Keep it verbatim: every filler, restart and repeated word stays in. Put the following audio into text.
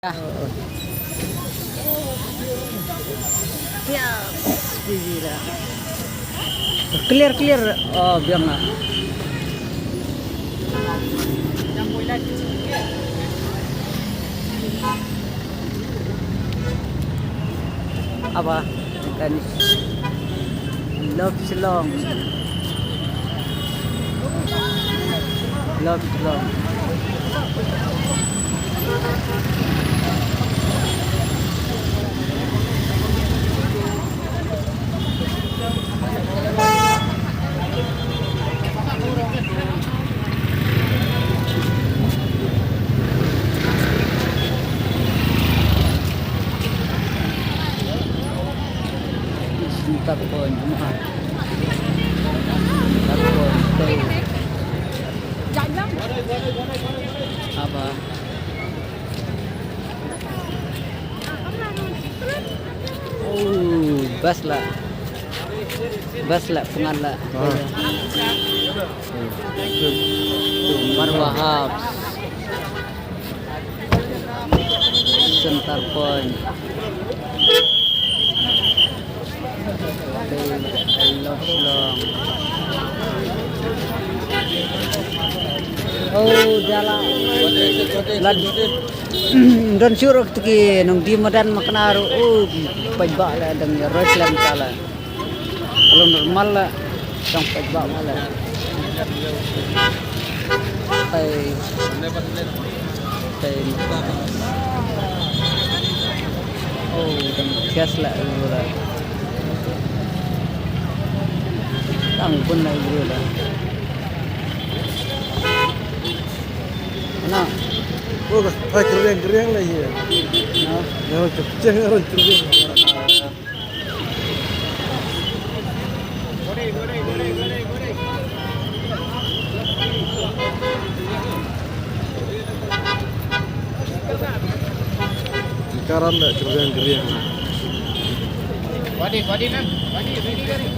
Clear, clear. Oh, biang lah. Apa? Dan love Shillong. Love Shillong. Center point, ha. Center point, betul. Apa? Oh, best lah. Best lah, pyngan lah. Ah. Tu, Marwa Halves. Center point. Love Shillong. Oh, jala. Lad-, don shuh ruh kito ki nongdie madan ma kane ruh. Oh, paidbah la dang ïa roi slem ta la. Ka long normal la, dang paidbah ma la. Tai, tai. Oh, dang thias la, la. Dang bun la, la. Ana. Oh, ka, ka keriang, keriang la, ïa. Ha? Ïa, ka pecah, ïa, keriang. Karam da keriang, keriang. Wadi, wadi nan, wadi, wadi, wadi.